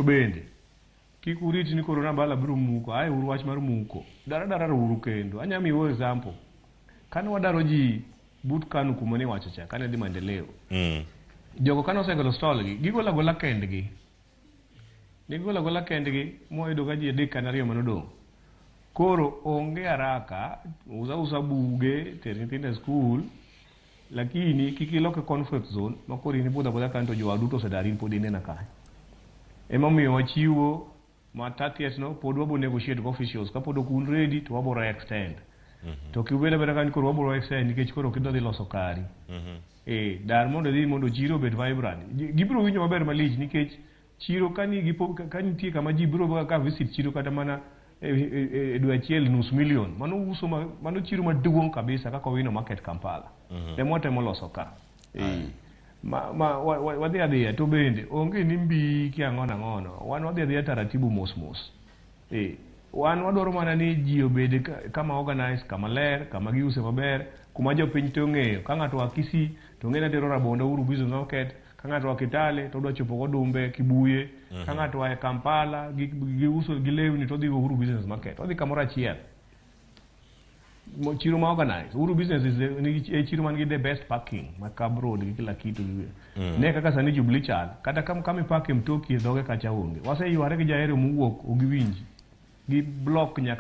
To bende kik urit ni koro Nabala biro muko, ae uru wach mar muko. Dara dara uru kendo. Anya miyo example. Kane wadaro ji but Kanu kuma ne iwacho cha, kane dhi maendeleo. Jogo kane osegolo stall gi, gigolo agola kendgi. Gigolo agola kendgi, mwayudo ka ji adek kata ariyo manodong'. Koro onge haraka, usa usa buge, ter nyithindo e skul, lakini kik iloke comfort zone ma koro in ibudho abudha kanyo to jowa duto osedar in pod inena kanyo. Emomiyo wachiwo ma 30th no pod wabo negotiate gi officials kapod ok un ready to waboro extend. To kibed abeda kanyo koro waboro extend nikech koro ok idwa dhi loso kari. Dar mondo idhi mondo chiro obed vibrant. Gibiro winjo maber malich nikech chiro ka nitie kama ji biro ka visit chiro kata mana e dwe achiel nus million. Mano uso ma, mano chiro maduong' kabisa kaka Owino Market Kampala. Ema watemo loso ka. Ma wadhi adhiya to bende onge ni mbi ki ang'ono ang'ono. Wan wadhi adhiya taratibu mos mos. Wan wadwaro mana ni ji obed kama organized, kama ler, kama giuse maber, kuma jopiny te ong'eyo. Ka ng'ato oa Kisii to ong'e ni atero rabonda Uhuru Business Market, ka ng'ato oa Kitale to odwa chopo Godumbe, Kibuye, ka ng'ato oa e Kampala gi uso gi lewni to odhi Uhuru Business Market. Odhi kamoro achiel. Chiro ma organized. Uhuru Business is the, nigi, e chiro man gi the best parking, ma cab road gi kila kitu. Ne kaka sani Jubilee chal, kata kama ipake mtoki e dhoge kacha onge. Waseyware gi jahero mowuok ok giwinji. Gi block nyaka